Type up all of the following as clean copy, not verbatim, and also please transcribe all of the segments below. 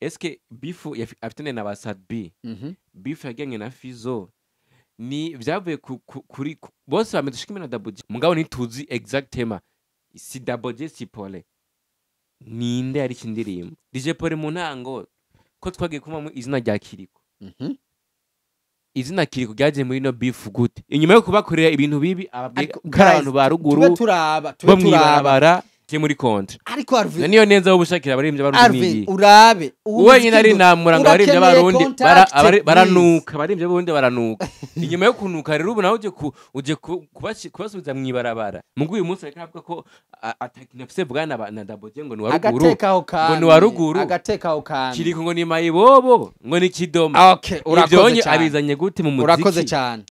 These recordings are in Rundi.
Eske beef afitanye na ba Sat-B, beef yaganye na Fizo, ni vyavuye kuri bose bameze shikime na Double J, mugabo ntituzi exactement si Double J si Pole ninde ari kindirimbo. DJ Pole mu ntango ko twagiye kumamo izina rya Kiriko, izina Kiriko ryaje muri no beef gute inyuma yo kubakorera ibintu bibi, ababwiye Ariko, ko ari abantu ba ruguru tube turaba, tube bo turaba. Mwibarabara je muri contre. Ariko Alvin, na niyo neza wo bushakira abaririmbyi b'Abarundi Alvin, niyi urabe ubu wenyine ari muziki namura ngo abaririmbyi urakeneye b'Abarundi contact, baranuka, abaririmbyi b'Abarundi baranuka. Inyuma yo kunuka rero, ubu nawe uje kubasubiza mw'ibarabara. Mugu uyu munsi ariko aravuga ko atakintu afise vugana na Double J, ngo ni wa ruguru. Agatekaho kandi. Ngo ni wa ruguru. Agatekaho kandi. Kiriko ngo ni mayibobo, ngo ni kidoma. Okay, ivyo urakoze onye cyane. Abizanye gute mu muziki? Urakoze cyane.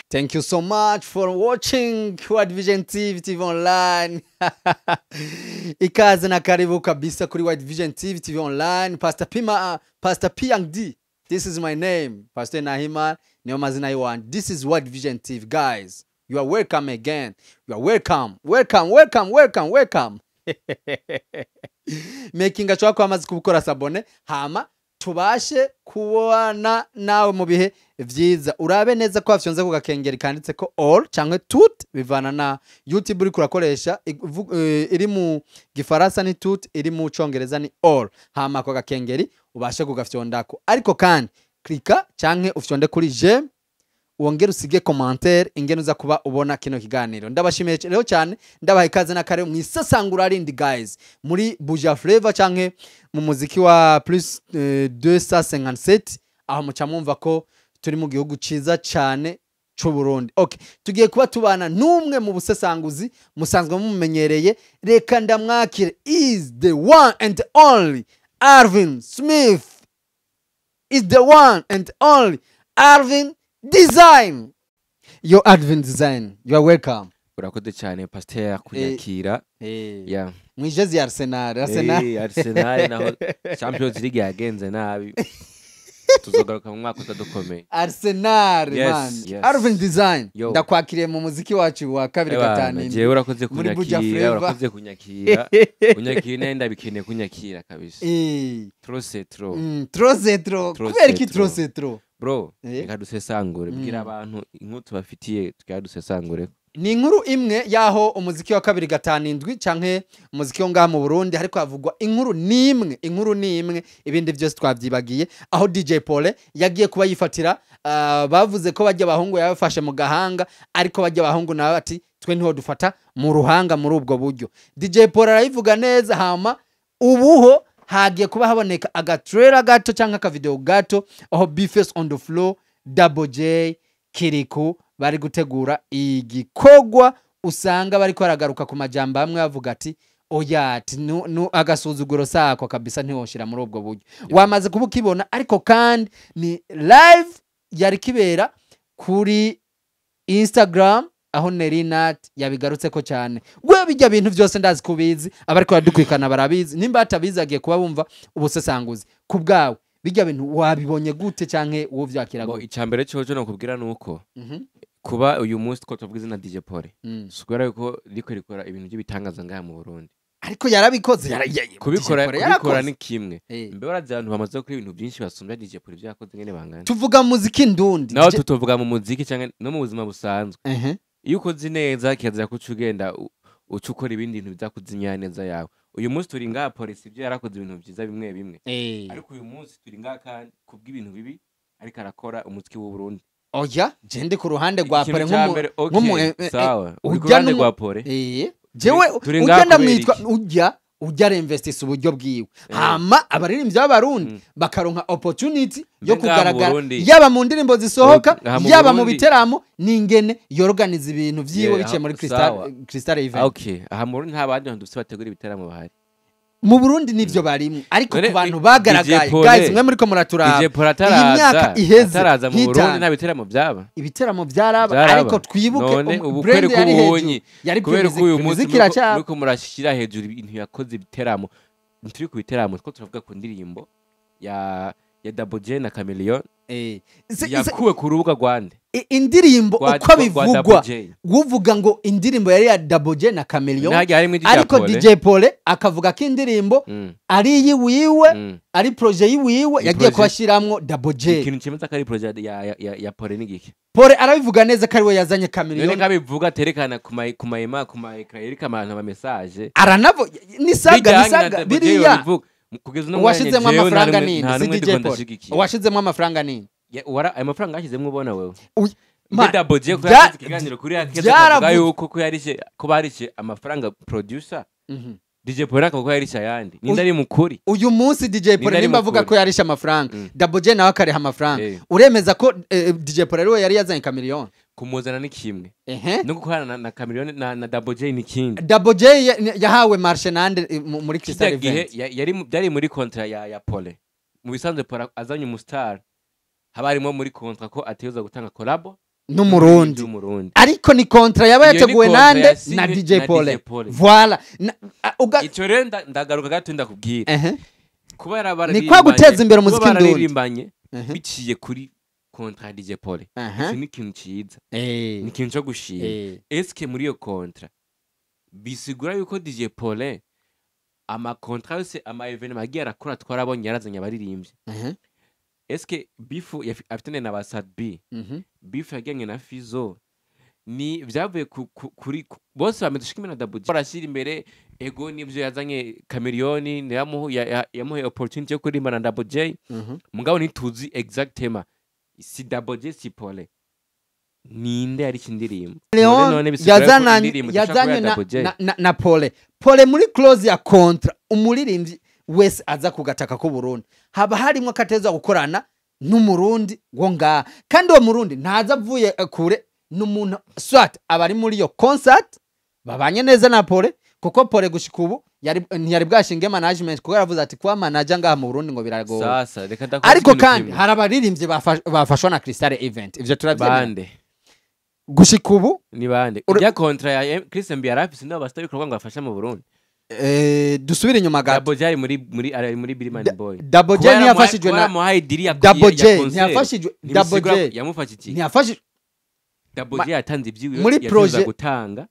Thank you so much for watching World Vision TV, TV online. Ikaze na karibu kabisa kuri World Vision TV, TV online. Pastor Pima, Pastor P Young D. This is my name. Pastor Nahima, niyo mazina yiwanje. This is World Vision TV, guys. You are welcome again. You are welcome. Welcome, welcome, welcome, welcome. Making ashobora kuba amaze kubukora s'abonner, hama tubashe kubana nawe mu bihe vyiza. Urabe neza ko wafyonze ku gakengeri kanditse ko all cyangwa tout, bivana na YouTube uri kurakoresha. Iri mu Gifaransa ni tout, iri mu Congereza ni all. Hama ako gakengeri ubashe kugafyondako, ariko kandi klika canke ufyonde kuri j'aime, wongere usige commentaire ingene uza kuba ubona kino kiganiro. Ndabashimiye rero cyane, ndabaha ikaze n'akare mu isesangura rindi, guys, muri Buja Flavor canke mu muziki wa plus 257, aho muca mwumva ko turi mu gihugu ciza cyane c'u Burundi. Okay, tugiye kuba tubana n'umwe mu busesanguzi musanzwe mumenyereye. Reka ndamwakire, is the one and only Arvin Smith, is the one and only Arvin Design. Yo, Arvin Design, you are welcome. Urakoze cyane, Pasteur, kunyakira. Yeah. Mwijezi ya Arsenal, Arsenal. Arsenal naho Champions League yagenze nabi, tuzogaruka mu mwaka utadukomeye. Arsenal. Yes, man. Yes. Arvin Design. Yo. Ndakwakiriye mu muziki wacu wa kabiri Ebana, gatanu jewe urakoze muri Buja kunyakira. Flavor. Urakoze kunyakira, kunyakira nenda ndabikeneye kunyakira kabisa. Trop c'est trop. Trop c'est trop. Trop Kubera iki c'est trop trop. c'est trop? Bro, reka dusesangure, bwira abantu inkuru tubafitiye, tukaba dusesangure. Ni inkuru imwe y'aho umuziki wa 257 canke umuziki wo ngaha mu Burundi hariko havugwa inkuru nimwe, inkuru ni imwe, ibindi byose twavyibagiye, aho DJ Pole yagiye kuba yifatira, bavuze ko bajya abahungu yabafashe mu gahanga, ariko bajya abahungu nawe ati twe ntiho dufata mu ruhanga muri ubwo buryo. DJ Pole arayivuga neza. Hama ubuho hagiye kuba haboneka agatrailer gato canke akavideo gato aho Bface on the floor, Double J, Kiriku bari gutegura igikorwa, usanga bariko baragaruka ku majambo amwe bavuga ati oya, ati nu agasuzuguro sako kabisa, ntiwoshira muri ubwo buryo. Wamaze kuba ukibona, ariko kandi ni live yari kibera kuri Instagram, aho Nerinat yabigarutseko cyane. We bijya bintu byose ndazi kubizi, abariko baradukurikirana barabizi, nimba batabizi agiye kuba bumva ubusesanguzi ku bwawe. Bijya bintu wabibonye gute canke wowe vyakira Bo, gute? Icambere coco nokubwira nuko kuba uyu munsi two tuvuga izina DJ Pole, si kubera yuko riko rikora ibintu by'ibitangaza ngaha mu Burundi. Ariko yarabikoze, Kubikora, DJ Pole kubikora yarakoze. ni kimwe. Mbe urazi abantu bamaze gukora ibintu byinshi basumbya DJ Pole ibyo yakoze ngene bangana? Tuvuga muziki ndundi. Naho tutovuga mu muziki canke no mu buzima busanzwe, iyo ukoze neza kirazira ko uca ugenda uca ukora ibindi bintu bizakuzinya neza yawe. Uyu munsi turi ngaha, polisi ibyo yarakoze ibintu byiza bimwe bimwe, ariko uyu munsi turi ngaha kandi kubw'ibintu bibi ariko arakora umuziki w'u Burundi. Oya, je ndi ku ruhande rwa Ikintu Pole ca mbere, okay, nk'umu sawa, uri ku ujya ruhande rwa Pole. Jewe Turi ujya ngaha kubera ndamwitwa iki? Ujya arinvestisa uburyo bwiwe, hama abaririmbyi b'Abarundi bakaronka opportunity yo Mbe ngaha mu kugaragara, Burundi. yaba mu ndirimbo zisohoka, Ngaha mu yaba mu Burundi. biteramo, n'ingene yorganiza ibintu vyiwe biciye muri Crystal, sawa. Crystal Event. Okay, aha mu Burundi nta bandi bantu dufise bategura ibiteramo bahari. Mu Burundi nivyo barimwe, ariko None ku bantu bagaragaye DJ Pole- guys, mwe muriko muraturaba, DJ Pole iyi ataraza myaka iheze ataraza mu Burundi, nk'itanu, nta biteramo byaba. Ibiteramo vyaraba, Vyaraba. ariko twibuke None ubu brand kubera ko yari hejuru ubonye yari kubera ko uyu munsi music iracyaba. muriko murashyira hejuru ibintu yakoze ibiteramo, ntituri ku biteramo, two turavuga ku ndirimbo ya Double J na Chameleone. Yakuwe ku rubuga rwande. Indirimbo uko bivugwa, uvuga ngo indirimbo yari ya Double J na Chameleone, ariko DJ Paul akavuga ko indirimbo ari yiwiwe, ari projet yiwiwe yagiye kubashiramwo Double J. Ikintu kimeze ko ari projet ya Paul ni giki? Paul arabivuga neza ko ari we yazanye Chameleone. None kabivuga terekana ku ma ku ma ku ma écran, yereka abantu ama message. Aranavo nisaga biriya. Kugeza no washizemo amafaranga nini? Si DJ Paul washizemo amafaranga nini? Wara ayo mafaranga yashyizemo ubona wewe. Double J ko yagize ikiganiro kuri akavuga yuko ko yarishe, ko barishe amafaranga producer. DJ Paul akavuga ko yarishe ayandi. Ninde ari mukuri? Uyu munsi DJ Paul nimba avuga ko yarishe amafaranga, Double J nawe akareha amafaranga. Uremeza ko DJ Paul ari we yari yazanye Chameleone? Kumuzana ni kimwe. No gukorana na Chameleone na Double J ni kindi. Double J yahawe marché nande muri Crystal Event? Yari byari muri contrat ya Paul. Mu bisanzwe Paul azanye umustar, haba harimo muri contrat ko ateza gutanga collabo n'umurundi. Ariko ni contrat yaba yateguwe nande? Na DJ Paul. Voilà. Icyo rero ndagaruka gato ndakubwira. Kuba ni kwa guteza imbere umuziki ndundi biciye kuri contrat DJ Paul. Icyo ni ikintu cyiza. Ni ikintu cyo gushima. Eske muri iyo contrat bisigura yuko DJ Paul ama contrat yose, ama événement agiye arakora twarabonye yarazanye abaririmbyi. Eske bifu afitane na Basat B, bifu yaganye na Fizo, ni vyavuye kuri bose bameze kimwe na Double J. Barashyira imbere ego nivyo yazanye Chameleone, yamuhe opportunity yo kuririmba na Double J. Mugabo ntituzi exactement si Double J si Paul ninde ari kindirimbo. Yazanye na Paul. Paul muri close ya contra umuririmbyi wese aza kugataka ko Burundi haba harimo kateza gukorana n'umurundi wo ngaha, kandi uwo murundi ntaza avuye kure, n'umuntu swat abari muri iyo concert babanye neza na Paul, kuko Paul gushika ubu ntiyari bwashinge management, kuko yaravuze ati kuba manager ngaha mu Burundi ngo biragoye. Sasa reka ndakora. Ariko kandi hari abaririmbyi bafashwa na Crystal Event, ivyo turavyemera. Bande gushika ubu ni bande ya contrat ya Chris MB yarafise ndo abastar bikorwa ngo afasha mu Burundi. Dusubire inyuma gato. Double J muri Billy Boy. Double J ntiyafashijwe na Double J ntiyafashijwe. Double J yamufashije. Ntiyafashijwe. Double J yatanze ibyiwe muri projet gutanga.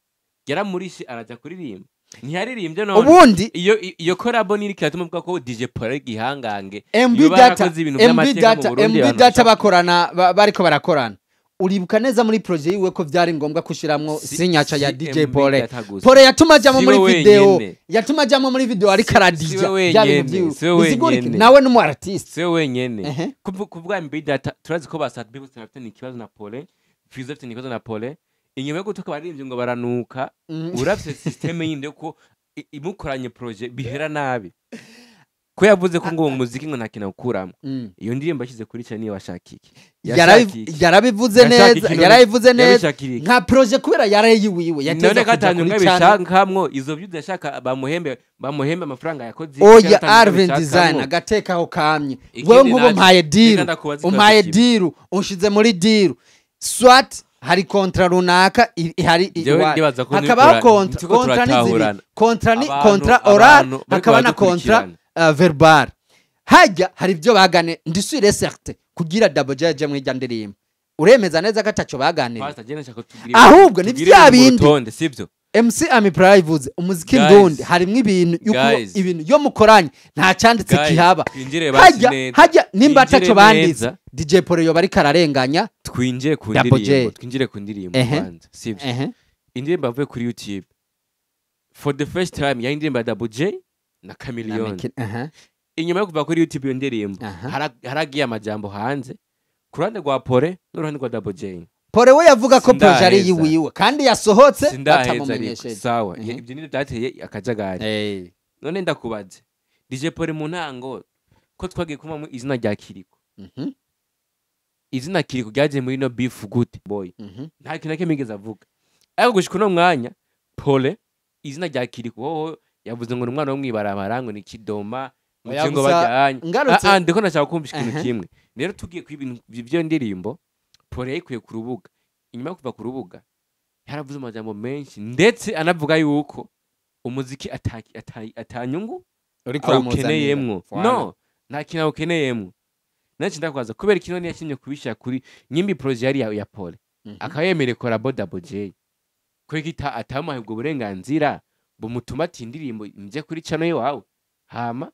Yaramurishe araja kuririmba. Ntiyaririmbye none. Ubundi iyo collabo niri kiratuma mvuga ko DJ Paul gihangange. MB Data bakorana bariko barakorana. Uribuka neza muri projet yiwe ko vyari ngombwa kushiramwo sinyaca ya DJ Paul. Paul yatuma jamo muri video. Yatuma jamo muri video ariko aradija. Byari byiwe. Bisigurike nawe n'umu artist. Siwe wenyene. Kuvuga MB Data turazi ko basat bose bafite ikibazo na Paul. Fizo afite ikibazo na Paul. Inyuma yo gutuka baririmbye ngo baranuka, urafise system yindi ko imukoranye projet bihera nabi. Ko yavuze ko ngo umuziki ngo ntakina gukuramo. Iyo ndirimbo yashyize kuri cyane niyo washakiki. Yarabivuze neza, yarabivuze neza. Nka projet kubera yarayiwiwe yateza. None katanyunga bishankamwo izo views yashaka bamuhembe amafaranga yakoze. Oya Arvin Design agatekaho kamye. Wewe ngubo mpaye deal. Umpaye deal, unshize muri deal. Swat hari kontra runaka hari hakabaho kontra ni kontra ni kontra oral hakaba na kontra verbal. Hajya hari ibyo bagane ndisubire certe kugira Double J aje mu ndirimbo. Uremeza neza ko ataco baganira. Ahubwo ni bya bindi sibyo. MC Ami Private umuziki ndundi harimwo ibintu yuko ibintu yo mukoranye nta cyanditse kihaba. Hajya nimba ataco banditse DJ Paul yo bari kararenganya. Twinjire ku ndirimbo, twinjire ku ndirimbo kwanza sibyo. Indirimbo avuye kuri YouTube for the first time ya indirimbo ya Double J na Chameleone. Inyuma yo kuva kuri YouTube iyo ndirimbo haragiye amajambo hanze ku ruhande rwa Paul n'uruhande rwa Double J. Paul we yavuga ko projet ari yiwiwe kandi yasohotse batamumenyesheje. Sawa, ibyo nibyo byateye akajagari. None ndakubaze DJ Paul mu ntango ko twagiye kumamo izina rya Kiriko. Izina Kiriko ryaje muri no beef gute boy. Nta kintu nakimwe migeze avuga. Ariko gushika uno mwanya Paul izina rya Kiriko wowe yavuze ngo umwana wo mwibarabara ngo ni kidoma ngo bajyanye. Ndiko nashaka kumvisha ikintu kimwe. Rero tugiye ku ibintu byo ndirimbo Paul yayikuye ku rubuga. Inyuma yo kuva ku rubuga yaravuze amajambo menshi ndetse anavuga yuko umuziki atanyungu awukeneyemwo. No, nta kintu awukeneyemwo. Nanci ndakwaza kubera kino ntiyashimye kubishyira kuri nyimbi projet yari ya Pole, akaba yemereye collabo Double J, kubera ko atamuhaye ubwo burenganzira bumutuma ati indirimbo nje kuri channel iwawe, hama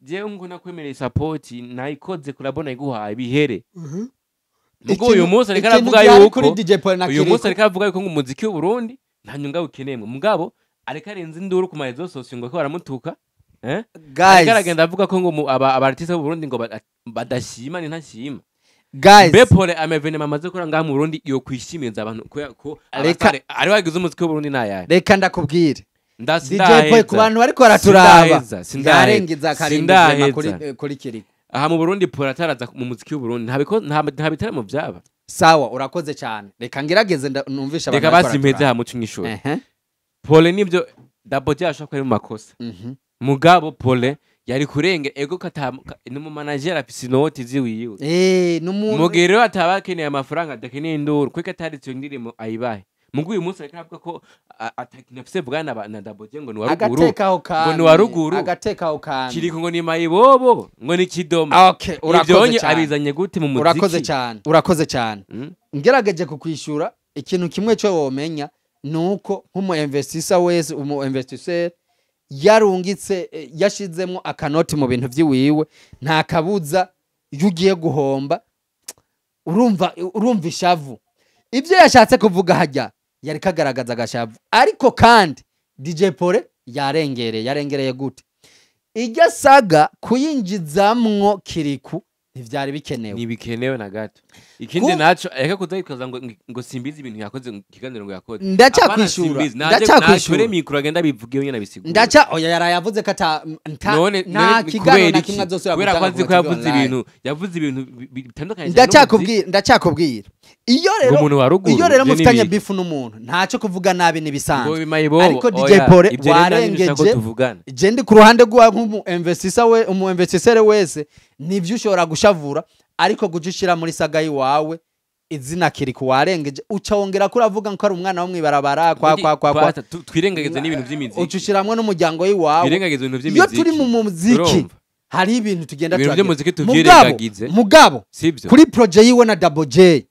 jewe ngo nakwemereye support, nayikoze collabo, nayiguhaye, bihere. Mugo uyu munsi ariko Ikintu aravuga gihari yuko kuri DJ Paul na uyu munsi Kiriko ariko aravuga yuko ngo umuziki w'u Burundi nta nyunga ukeneyemwe, mugabo ariko arenza induru ku ma réseaux sociaux ngo ko baramutuka, eh, ariko guys aragenda avuga ko ngo aba artiste b'u Burundi ngo badashima, ni ntashima. Guys, Mbe Pole ama événements amaze gukora ngaha mu Burundi yo kwishimiza abantu kubera ko Reka- abasare ari wagize umuziki w'u Burundi nayahe? Reka ndakubwire, Ndasi DJ Paul, ku bantu bariko baraturaba, Sindaheza, sindaheza, yarengeza akarimbi sindaheza. kuri Kiriko. Aha mu Burundi Pole ataraza mu muziki w'u Burundi nta bitaramo byaba. Sawa, urakoze cyane. Reka ngerageze numvishe abantu Reka bariko basi mpeze baraturaba. hamwe uca. Ehe. Pole nibyo, Double J ashobora kuba ari mu makosa, mugabo Pole yari kurenge ego ni mu manager, afise inoti ziwiwe. Eh, n'umuntu Mugihe rero ataba akeneye amafaranga, adakeneye induru, kuko ataritse iyo ndirimbo ayibahe. Mugu uyu munsi ariko aravuga ko atakintu afise vugana na Double J, ngo ni wa ruguru, Agatekaho kandi. ngo ni wa ruguru. Agatekaho kandi. Kiriko ngo ni mayibobo, ngo ni kidoma. Okay, Ivyo urakoze onye cyane. abizanye gute mu muziki? Urakoze cyane, urakoze cyane. Ngerageje kukwishura, ikintu kimwe cyo womenya ni uko nk'umu investisseur wese, umu investisseur yarungitse, yashizemwo akanoti mu bintu vyiwiwe, nta kabuza iyo ugiye guhomba urumva ishavu. Ibyo yashatse kuvuga hajya yari kagaragaza agashavu, ariko kandi DJ Pole yarengereye. Yarengereye gute? Ijya saga kuyinjizamwo Kiriku ntivyari bikenewe. Ntibikenewe na gato. Ikindi naco, reka kuza yitwaza ngo simbizi ibintu yakoze mu kiganiro ngo yakoze. Ndacyakwishura. Apana, simbizi. Ndacyakwishura. Natore micro agenda bivuge nyene abisigure. Ndaca oya, yaraye avuze ko ata None nta none kiganiro kubera na iki? kimwe azosubira Kubera ko gutanga azi ku ko yavuze TV online. ibintu bitandukanye cyane. Ndacyakubwira, ndacyakubwira. Iyo Ngo rero umuntu wa ruguru, iyo rero ivyo mufitanye ni beef n'umuntu, ntacyo kuvuga nabi ngo nibisanzwe. bimayibobo. Ariko DJ Oya, Pole ibyo rero nanjye nshaka ko warengeje. tuvugana. Je ndi ku ruhande rwa nk'umu investisseur we, umu investisseur wese nivyo ushobora gushavura, ariko guca ushira muri saga yiwawe izina Kiriku, warengeje. Uca wongera ko uravuga ko ari umwana wo mwibarabara kwa Pata, twirengagize n'ibintu by'imiziki. Uca ushiramwo n'umuryango w'iwawe. Twirengagize ibintu Iyo by'imiziki. turi mu muziki, Urumva? hari ibintu tugenda Ibintu turagira. by'umuziki Mugabo, tuvyirengagize. mugabo Sibyo? kuri projet yiwe na Double J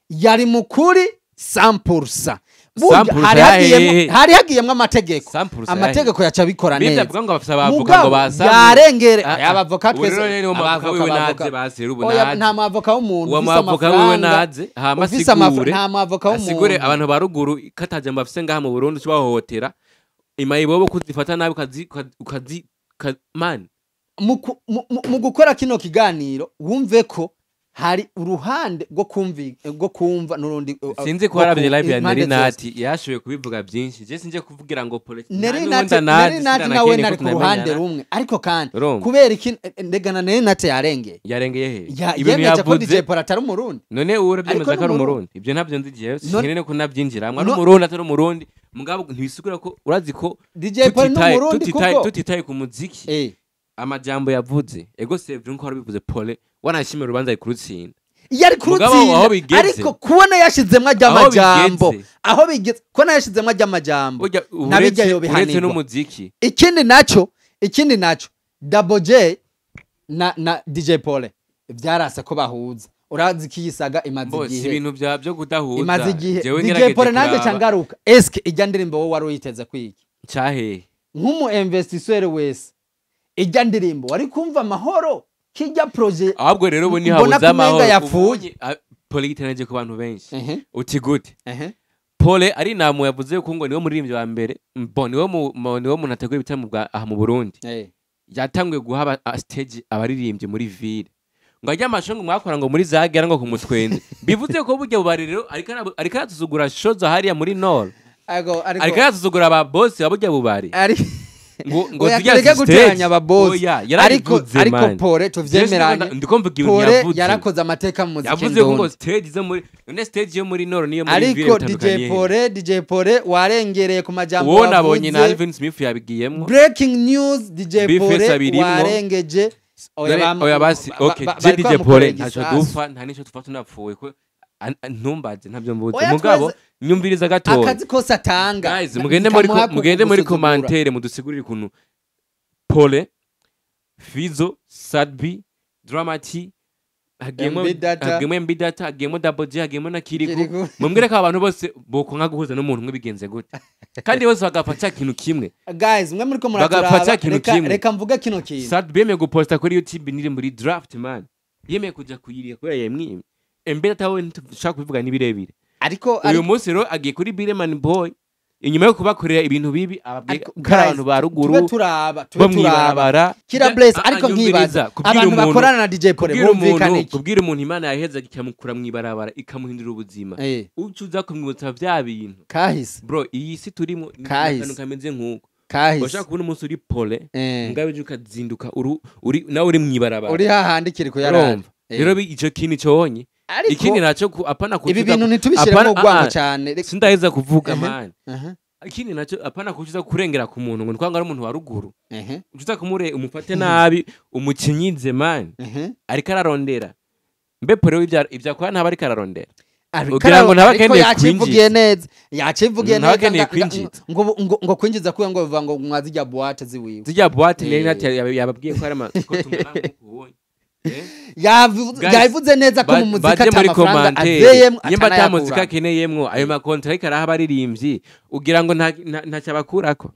yari mukuri 100%. Burya 100% hari hagiyemwo yahehe. hari hagiyemwo amategeko. 100% Amategeko yaca abikora Bivyo neza. avuga ngo bafise abavoka ngo Mugabo basamye. yarengere. Ah, ah. Abavoka Ubu twese rero rero uwo mavoka abavoka wiwe abavoka. naze basi rero ubu Oya, naze. nta mavoka w'umuntu Uwo ufise mavoka wiwe amafaranga. naze hama Ufise asigure. nta mavoka Asigure w'umuntu. abantu ba ruguru katajambo bafise ngaha mu Burundi bahohotera imayibobo, kuzifata nabi, ukazi man. Mu gukora kino kiganiro, wumve ko hari uruhande rwo kumva n'urundi Sinzi ko rwo warabye live ya impande Neri zose. Nati yashoboye kubivuga byinshi. Je sinje kuvugira ngo politiki. Neri Nati, Neri Nati nawe nari ku ruhande rumwe, ariko kandi Urumva? kubera iki ndegana Neri Nati yarengeye? Yarengeye he? Ibintu Ibintu yemeje ko yavuze DJ Paul atari umurundi. None ubu urabyemeza Ariko ko ari ni umurundi? Ibyo ntabyo nzi jewe. Sinkeneye ko nabyinjiramo, ari umurundi atari umurundi, mugabo ntibisigura ko urazi ko DJ Paul ni umurundi kuko tutitaye ku muziki, amajambo yavuze, ego c'est vrai, nko warabivuze, Pole wanashimira urubanza ari kurutsinda. Yari Mugabo aho kurutsinda, bigeze- ariko kubona yashizemwo ajya Aho amajambo bigeze. aho bigeze, kubona yashizemwo ajya amajambo Burya nabijya uretse yobihanirwa. n'umuziki. Ikindi naco, Double J na DJ Paul byarasa ko bahuza. Urazi ko iyi saga imaze Bo si igihe. ibintu bya byo kudahuza. Imaze igihe. Jewe DJ ngerageje Paul nanjye kuraba. cangaruka, eske ijya ndirimbo wowe wari uyiteze kwiki? Cyahehe? Nk'umu investisseur wese, ijya ndirimbo wari kumva amahoro kijya projet? Ahubwo rero ubu Mbona ntihabuze ko umenga amahoro. yapfuye. Ubonye, Pole yiteranije ku bantu benshi. Uti gute? Ehe. Pole ari namu yavuze ko ngo niwe muririmbyi wa mbere, bo niwe niwe muntu ateguye ibitaramo bwa aha mu Burundi. Yatanguye guha stage abaririmbyi muri ville, ngo ajye amasho ngo mwakora ngo muri zagera ngo kumutwenze, bivuze ko burya bubari rero ariko aratuzugura show za hariya muri nord. Ariko Ariko ariko aratuzugura aba boss ba burya bubari ari ngo Oya, zirya tureke stage. guteranya aba boss. Oya, Ariko yarabivuze, ariko man. Pole tuvyemeranye. Ndiko mvuga ibintu Pole yavuze. yarakoze amateka mu muziki Yavuze ko ngo ndundi. stage zo muri, none stage yo muri nord niyo muri ville Ariko DJ bitandukaniye he? Pole, DJ Pole warengereye ku majambo Uwo nabonye na wavuze. Alvin Smith yabigiyemwo. Breaking news, DJ Bface Pole abirimwo. warengeje. Oya, None- oya basi, okay, je bariko DJ bamukorera Pole ntacyo igisasu. dupfa, nta n'icyo dupfa, tunapfuye ko ntumbaze, ntabyo mvuze. Oya, Mugabo twese- nyumviriza gatoya. Akazi kose atanga Guys, mugende muri bikamuha mugende muri gusuzugura. commentaire mudusigurire ukuntu Pole, Fizo, Sadbi, Dramati Hagiyemo MB Data. Hagiyemo MB Data, hagiyemo Double J, hagiyemo na Kiriku. Kiriku. Mumbwire ko abantu bose bokonka guhuza n'umuntu umwe bigenze gute, kandi bose bagapfa cya kintu kimwe. Guys, mwe muriko Bagapfa muraturaba, cya kintu reka, kimwe. reka mvuge kino kintu. Sat B yemeye guposta kuri YouTube niri muri draft, man. Yemeye kuja kuyiriya kubera yemwimye. MB Data we ntitushaka kubivuga, ni birebire. Ariko Uyu ariko munsi rero agiye kuri Bireman Boy inyuma yo kubakorera ibintu bibi, ababwiye Ariko, ko ari abantu guys, ba tube ruguru turaba, bo tube turaba mwibarabara. Kira Blaze, ariko Nyumviriza, nkibaza kubwira abantu umuntu- bakorana na DJ Pole kubwira umuntu bumvikana iki? Kubwira umuntu Imana yaheza ikamukura mwibarabara, ikamuhindura ubuzima, uca uza kumwibutsa vya bintu. Kahise. Bro, iyi si turimo ni Kahise. akantu kameze nk'uko Kahise. urashaka kubona umunsi uri pole, mugabe ejo ukazinduka uri nawe uri mwibarabara. Uri hahandi kiri kuyarara. Urumva rero ico kintu conye. Ariko Ikindi naco apana ibi kucuza bintu ntitubishiremo urwango cyane. Sindaheza kuvuga, man. Ikindi naco, apana kucuza kurengera ku muntu ngo nikwanga ari umuntu wa ruguru, ucuza kumure umufate nabi, umukinyize, man. Ariko ararondera. Mbe pole we ibyo akora ntaba ariko ararondera? Ariko Ugira ngo ntaba ariko akeneye yacivugiye kwinjiza. neza, yacivugiye Ntaba neza akeneye kwinjiza. ngo kwinjiza kuwe ngo bivuga ngo mwazijya boîte ziwiwe. Zijya boîte nari nati yababwiye ko ari ama ko tungana nk'uko ubonye. Eh? Guys, Yavuze neza ko mu muziki baje ata muri mafaranga commentaire azeyemwo, nyimba ata muzika atanayakura. akeneyemwo, ayo makontra ariko araha abaririmbyi, ugira ngo ntacyo abakurako?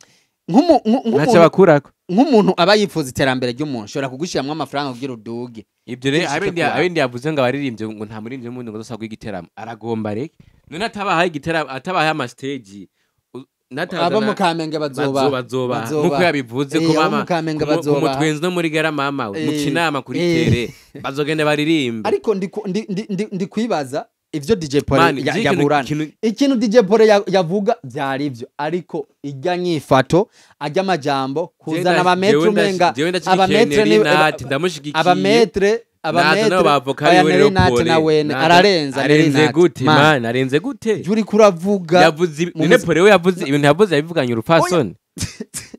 Ntacyo abakurako. Nk'umuntu aba yifuza iterambere ry'umuntu, ushobora kugushyiramo amafaranga kugira uduge. Ibyo rero Bishike abendi kuwa. Abendi yavuze ngo abaririmbyi, ngo nta muririmbyi w'umurundi ngo azosabwa igiteramo, aragomba reke none atabahaye igiteramo, atabahaye ama stage Abo mu Kamenge bazoba bazoba bazoba. nkuko yabivuze ko Abo mama mu Kamenge ku bazoba. mutwenzi no muri gara mama we mu kinama kuri tere bazogenda baririmbe. Ariko ndi kwibaza ivyo DJ Pole Man, ivyo yaburana. Ikintu DJ Pole yavuga byari ivyo, ariko ijya nyifato ajya amajambo kuzana aba maître, umenga Jewe aba maître ni Nati ndamushigikiye. Aba maître, aba Naza nabo maître bavoka oya, biwe Nelly rero Nat Pole. na wene ararenza Nelly Arenze Nat. gute? Man, Man, arenze gute? ivyo uriko uravuga Yavuze mu none Pole we yavuze ibintu, yavuze yabivuganye urupfasoni.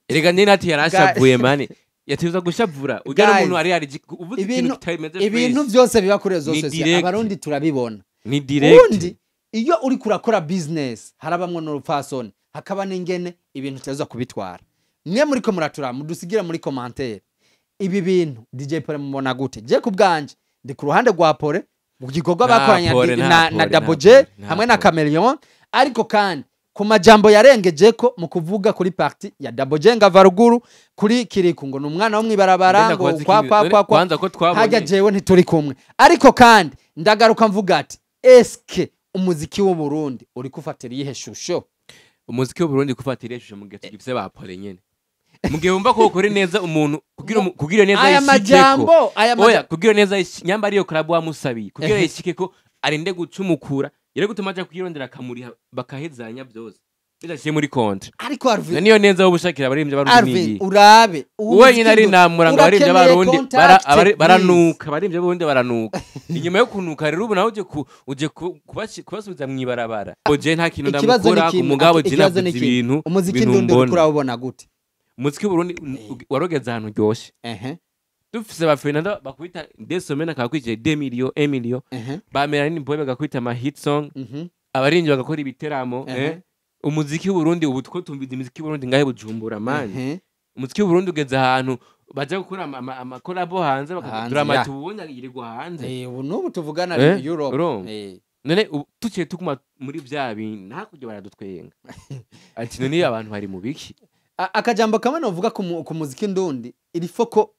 Erega Nelly Nat yarashavuye, man, yateza gushavura ujya Guys, n'umuntu ari yari uvuze ikintu kitameze ibintu fresh. byose biba kuri réseaux Ni sociaux, direct. Abarundi turabibona. Ni direct. Ubundi iyo uri kurakora business harabamwo n'urupfasoni, hakaba n'ingene ibintu uteza kubitwara. Mwe muriko muratura, mudusigira muri commentaire, ibi bintu DJ Pole mubona gute? Je ku bwanje ndi ku ruhande rwa Pole mu gikorwa Nta bakoranye Pole, nta na Pole, nta Double J Pole, nta hamwe na Pole. Chameleone. Ariko kandi ku majambo yarengeje ko mu kuvuga kuri party ya Double J ngava ruguru, kuri Kiriku ngo ni umwana wo mwibarabara, Ndenda ngo kubaza kwa ikintu. kwa None kwa kwa kwanza ko twabonye hajya jewe ntituri kumwe. Ariko kandi ndagaruka mvuga ati eske umuziki w'u Burundi uri kufatira iyihe shusho? Umuziki w'u Burundi kufatira ishusho mu gihe tugifise ba Pole nyene, mu gihe wumva ko ukora neza umuntu kugira kugira neza Aya yishikeko. majambo, aya Oya, majambo kugira neza nyamba ariyo club wamusabiye kugira yishikeko, arinde gucumukura yere gutuma aja kwirondera akamuriha bakahezanya byose bidashiye muri kontra. Ariko Arvin, Na niyo neza wobushakira abaririmbyi b'Abarundi Arvin, niyi urabe wenyine ari namura ngo abaririmbyi b'Abarundi please. baranuka, abaririmbyi b'Abarundi baranuka. Inyuma yo kunuka rero ubu nawe uje kubasubiza mw'ibarabara. Oje nta kintu Ikibazo ni ndamukora ku kimwe, mugabo, je ikibazo ni navuze kimwe. ibintu Umuziki ibintu ndundi uriko mbona. urawubona gute? Umuziki w'Uburundi warogeze ahantu uryoshe. Dufise ba Fernando bakubita des semaines akakwikiye 2 millions, 1 million, ba Melanin Boy bagakubita ama hit song, abaririmbyi bagakora ibiteramo. Umuziki w'Uburundi ubu two tumviza imiziki y'Uburundi ngahe Bujumbura, man. Umuziki w'Uburundi ugeze ahantu baja gukora ama collabo hanze, Hanze, bakadura ya. amatubunya yirirwa hanze. Ubu n'ubu tuvugana Europe. Urumva? None ubu tuciye tuguma muri vya bintu hakurya baradutwenga ati none abantu bari mu biki? Akajambo kamwe novuga ku muziki ndundi, il faut ko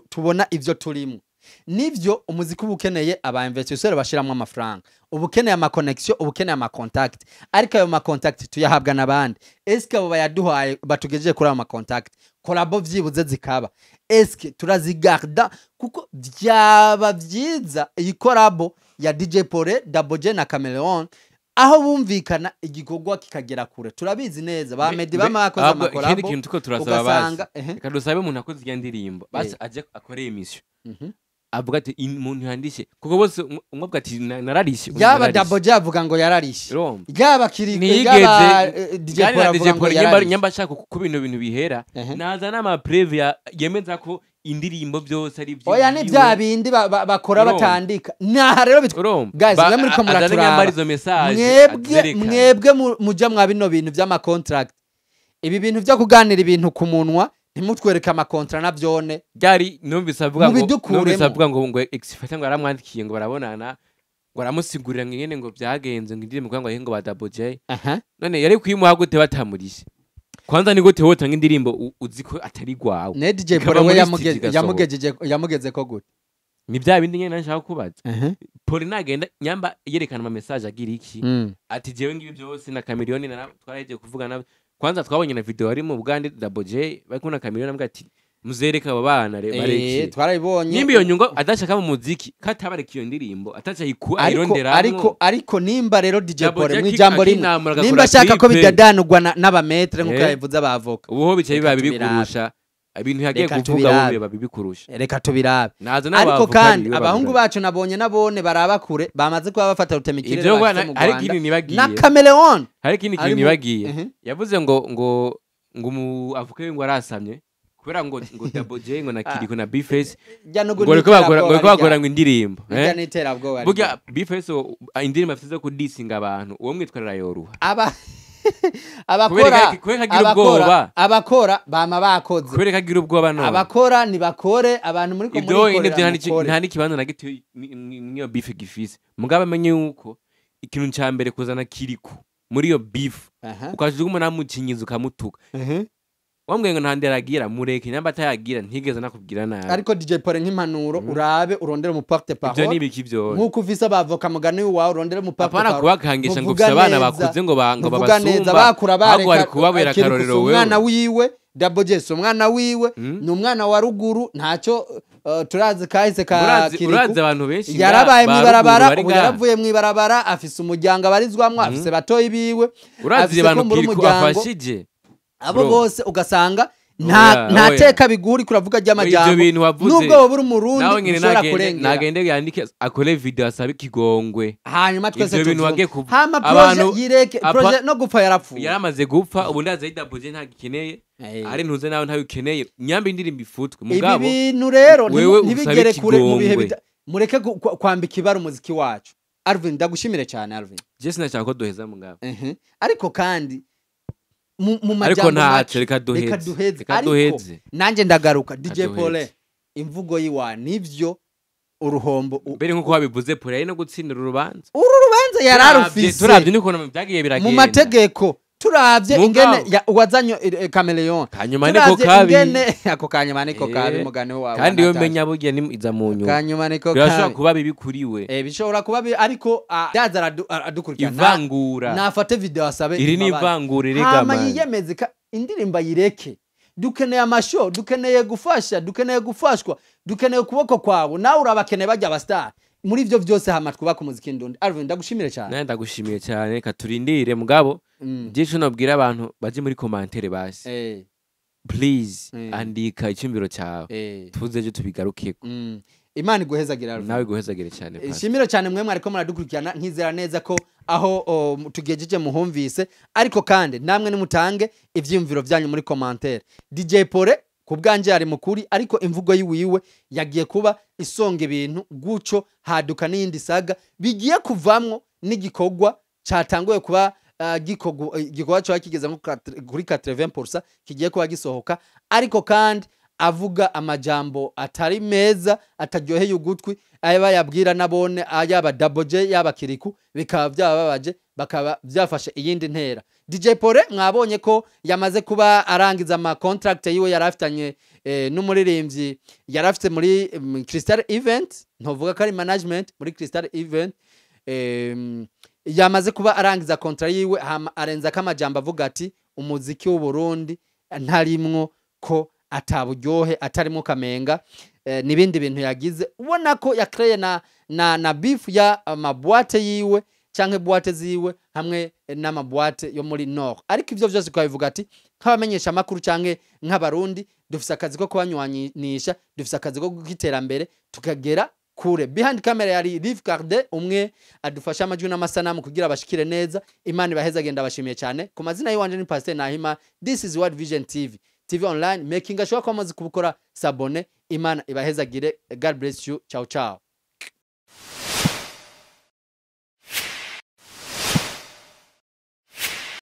tubona ivyo turimo. Nivyo, umuziki uba ukeneye aba investisseur bashiramwo amafaranga, uba ukeneye ama connection, uba ukeneye ama contact. Ariko ayo ma contact tuyahabwa n'abandi. Eske abo bayaduhaye batugejeje kuri ayo ma contact, collabo vyibuze zikaba, eske turazigarda? Kuko vyaba vyiza iyi collabo ya DJ Pole, Double J na Chameleone, aho bumvikana igikorwa kikagera kure. Turabizi neza ba Meddy bama bakoze Ahubwo ikindi ama collabo, kintu tuko turasaba, ugasanga basi reka dusabe umuntu akoze iyo ndirimbo, basi aje akore émission, avuga ati umuntu yandishe, kuko bose umwe avuga ati "Nararishe", undi Yaba "Nararishe." Double J avuga ngo yararishe, Urumva? yaba Kiriko, Ntiyigeze yaba DJ kandi Paul na avuga DJ ngo Paul yararishe. nyamba ashaka ko bino bintu bihera, naza n'ama preuve yemeza ko indirimbo byose ari Oya, ni bya bindi bakora Urumva? batandika naha rero bitwa Urumva? Guys, mwe muriko Azane muraturaba. nyamba arizo message Mwebwe azerekane. mwebwe muja mwa bino bintu vy'ama contract, ibi bintu vyo kuganira ibintu ku munwa Ntimutwereke amakontra navyone. Ryari numvise avuga ngo Mubidukuremo. Numvise avuga ngo X-Fighter ngo aramwandikiye, ngo barabonana, ngo aramusigurira ngo ingene ngo byagenze, ngo indirimbo ngo ngo ba Double J. None yari kuyimuha gute batamurishe? Kwanza ni gute wotanga indirimbo uzi ko atari gwawe? Ne DJ Ikava Paul we muri studio igasohoka. Yamugejeje, yamugeze ko gute? Ni bya bindi nyene nshaka kubaza. Paul nagenda nyamba yerekana ama message agira iki, ati jewe ngibi byose na Chameleone na twarahejeje kuvugana. Kwanza twabonye na video ari mu Bugande, Double J bari kumwe na Chameleone, ambwira ati muzereka abo bana bareke. Twarabibonye. Nimba iyo nyungu adashaka mu muziki, katabareka iyo ndirimbo ataca Ariko ayironderamwo. Ariko nimba rero DJ Double Paul J mwijambo rimwe, akinamura agakora nimba ashaka ko clip. bidadanurwa n'abametre nkuko yabivuze abavoka. Ubu ho bica Reka biba tubirabe. bibikurusha ibintu yagiye Reka kuvuga tubirabe. bo biba bibikurusha. Reka tubirabe. Naza Ariko n'abavoka kandi biwe abahungu bavuga. bacu nabonye nabone baraba kure, bamaze kuba bafata rutemikirere Ivyo bashitse mu ariko Rwanda ikindi nibagiye. na Chameleone Hari ikindi kintu nibagiye. Yavuze ngo mu avoka we ngo arasamye kubera ngo Double J ngo na Kiriko na Bface Rya no ngo bariko bakora, ngo bariko bakora ngo indirimbo, Rya eh? n'iterabwoba. Burya Bface indirimbo afite zo kudisinga abantu, uwo mwitwarira yoruha. Aba abakora Kubera agira abakora ubwoba. Abakora bama bakoze. Kubera ko agira ubwoba none. Abakora nibakore, abantu muri ko Ibyo wenyine murikorera byo mukore. nta n'ikibanza na gito niyo beef gifise. Mugabo amenye yuko ikintu ca mbere kuzana Kiriko muri iyo beef, ukaja uguma namucinyiza, ukamutuka, wambwiye ngo nta nderagira, mureke. Nyamba atayagira, ntigeze nakubwira nabi. Ariko DJ Paul, nk'impanuro, urabe urondere mu porte Ibyo ni parole ibiki byo? Nk'uko ufise abavoka mugani wawe, urondere mu porte Apana parole. kubakangisha ngo Muvuga ufise abana neza. bakuze ngo Muvuga neza. babasumba. Bakura Ahubwo wari bareka. kubabera Kiriko akarorero si umwana wewe. wiwe, Double J si umwana wiwe, ni umwana wa ruguru, ntacyo turazi kahise ka Kiriku. Urazi abantu benshi Yarabaye ba mw'ibarabara, ruguru bari ubu ngaha. yaravuye mw'ibarabara, afise umuryango abarizwamwo, afise batoyi biwe, Urazi afise abantu kumbura Kiriku umuryango. afashije. Abo Bro. bose ugasanga nta Oya, nta oya. teka biguri kuravuga ry'amajambo. Ivyo bintu wavuze, Nubwo wowe uri umurundi, nawe nyene ntushobora nagende kurengera. Nagende yandike, akore video asabe ikigongwe. Hanyuma twese Ivyo bintu tuvyumve. wagiye kuvuga. Hama projet yireke, projet no gupfa yarapfuye. Yaramaze gupfa ubu, ndazi Double J ntagikeneye. Ari ntuze nawe ntabikeneye, nyamba indirimbo ifutwe. Ibi Mugabo bintu rero wewe ntibigere usabe kure mu bihe ikigongwe. mureke kwambika ibara umuziki wacu. Alvin, ndagushimire cyane, Alvin. Je sinashaka ko duheza mugabo. Ariko kandi mu Ariko majambo ntaco, make, reka duheze. Reka duheze. Reka Ariko duheze. nanjye ndagaruka DJ Duheze. Paul, imvugo yiwa nivyo uruhombo Mbere nkuko wabivuze, Paul yari no gutsindira urubanza. Uru rubanza yararufise. Turavye n'ukuntu byagiye biragenda Mu mategeko, turavye Mugabo. ingene wazanye Chameleone, Kanyuma niko turavye kabi. ingene ako kanyuma niko kabi, mugani wawe Kandi iyo Natasha. menya burya ni iza mu nyuma, Kanyuma niko birashobora kabi. kuba bibi kuri we. Bishobora kuba ariko ndaza aradukurikirana. Ivangura. Nafate video asabe Iri ni imbabazi. ivangura erega, Hama man. yiyemeze indirimbo ayireke. Dukeneye amasho, dukeneye gufasha, dukeneye gufashwa, dukeneye ukuboko kwawe, nawe urabakeneye bajya abastar muri ivyo vyose. Hama twubake umuziki ndundi. Alvin, ndagushimire cyane. Nawe ndagushimiye cyane. Reka turindire, mugabo byinshi nabwira abantu baje muri commentaire basi, please, andika icyumviro cyawe, tuze ejo tubigarukeko. Imana iguhezagira, Alvin. Nawe guhezagire cyane, Pastor. Nshimire cyane mwe mwariko muradukurikirana, nkizera neza ko aho tugejeje muhumvise. Ariko kandi namwe nimutange ivyiyumviro vyanyu muri commentaire. DJ Pole ku bwanje ari mukuri, ariko imvugo yiwiwe yagiye kuba isonga ibintu guco, haduka n'iyindi saga bigiye kuvamwo n'igikorwa catanguye kuba gikorwa, igikorwa coba kigeze nko kuri 80% kigiye kuba gisohoka. Ariko kandi avuga amajambo atari meza, ataryoheye ugutwi, aba yabwira nabone yaba Double J yaba Kiriku, bikaba byababaje, bakaba byafashe iyindi ntera. DJ Pole mwabonye ko yamaze kuba arangiza ama contract yiwe yari afitanye n'umuririmbyi yari afite muri Crystal Event, ntovuga ko ari management, muri Crystal Event. Yamaze kuba arangiza contrat yiwe, hama arenza ko amajambo avuga ati umuziki w'u Burundi ntarimwo, ko ataburyohe, atarimo kamenga, n'ibindi bintu yagize ubona ko yakreye na beef ya amaboîte yiwe canke boîte ziwe hamwe n'amaboîte yo muri Nord. Ariko ivyo vyose twabivuga ati nk'abamenyesha amakuru canke nk'abarundi dufise akazi ko kubanywanisha, dufise akazi ko kwiterambere tukagera kure. Behind camera yari Live Carde, umwe adufasha amajwi n'amasanamu kugira bashikire neza. Imana ibaheze, agenda bashimiye cyane. Ku mazina yiwanje ni Pasteur Nahima. This is World Vision TV, TV online making ashobora kuba amaze kubukora s'abonner. Imana ibahezagire. God bless you. Ciao ciao.